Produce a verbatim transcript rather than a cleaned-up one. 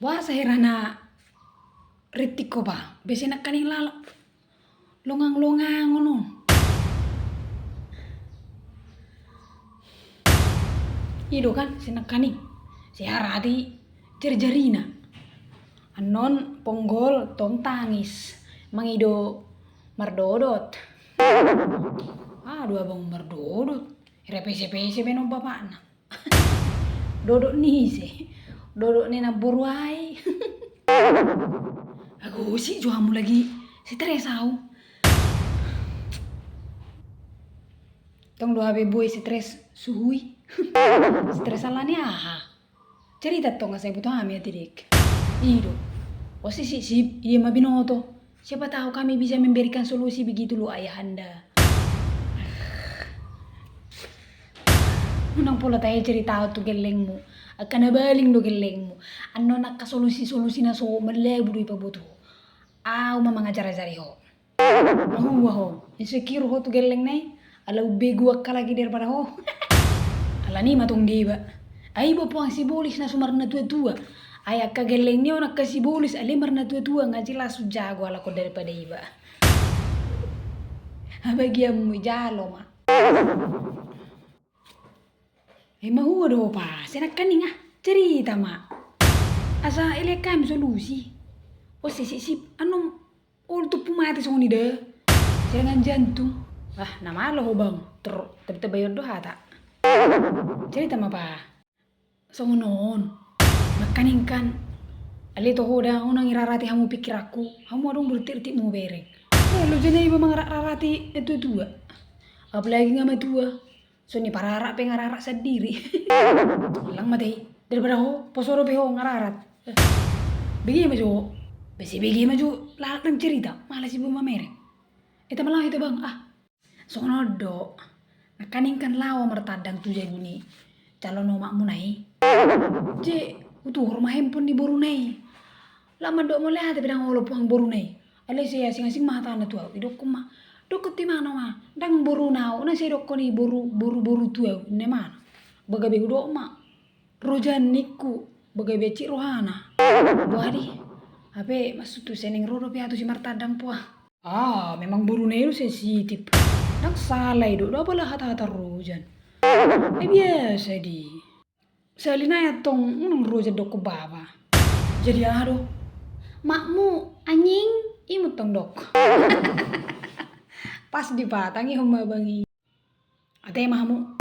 Boasa hera na rintik ho ba, bese nangkaning lala longang-longangon on. I do kan, sai nangkaning, sai harati jari-jarina. Annon ponggol tong tangis mangido mardodot. Ah, dua bang mardodot. Hera pese-pese be non bapakna. Dodot ni ise? Dodot ni namboru ai. Ago si jo hamu lagi stres au. Tong do hape boi stres suhui. Stres alani aha? Cerita tong asa iboto hami ate dek. I do. Osi si sip, i ma binoto. Siapa tahu kami bisa memberikan solusi begitu loh ayahanda. Unang pola tahe cerita tu gellengmu. Angka na baling do gellengmu. Annon angka solusi-solusi na so malebu do ipaboto ho. Au ma mangajar-ajari ho. Mahua ho. Insecure ho tu gelleng nai. Ala umbegu angka lagi daripada ho. Alani ma tong deba. Ai bo puang sibolis na so marnatua-tua. Ai angka gelleng ni on angka sibolis ale marnatua-tua nga jelas so jago halak on daripada iba. Habagianmu ijalo ma. Eh, mahua do pa, sai nangkaning ah, cerita ma. Asa elean hami solusi. Osi si sip, annon olo tumpu mate songon i da. Serangan jantung. Ah, na malo ho bang. Ter, tapi tabayon do hata. Cerita ma pa. Songon on. Nangkaning kan. Ale toho da, unang irarati hamu pikiranku. Hamu adong do rintik-rintikmu bereng. Eh, lo jana iba mangararati natua-tua. Apalagi nga matua. Songon i pararat pe ngararat sandiri. Lang mate i. Daripada ho, poso dope ho ngararat. Eh, bege ma jo. Bese bege ma jo, lalat nang cerita, malas iba mamereng. Eta ma laho hita bang, ah. Songon on do. Nangkaning kan laho martandang tu jabu ni calon omakmuna i. Je, hutuhor ma handphone ni boruna i. Laho mandok mauliate pe ndang olo puang boruna i. Alai sai asing-asing ma hatana tu au, idokkon ma. Dokkon tu imana ma, ndang boruna au, na sai dokkon i boru, boru, boru tu au, inna imana. Ba gabe hudok ma. Rojan ningku, ba gabe cik rohana. Boha di. Hape maksudhu sai naeng ro dope au tu si martandang puang. Ah, memang boruna i do sensitif. Ndang sala i do, do apala hata-hata rojan. Eh, biasa di. Sahali nai antong unang rojan dokkon bapa. Jadi aha do? Makmu anjing, imut tong dok. Pas dipatangihon ma abang i. Ate ma hamu.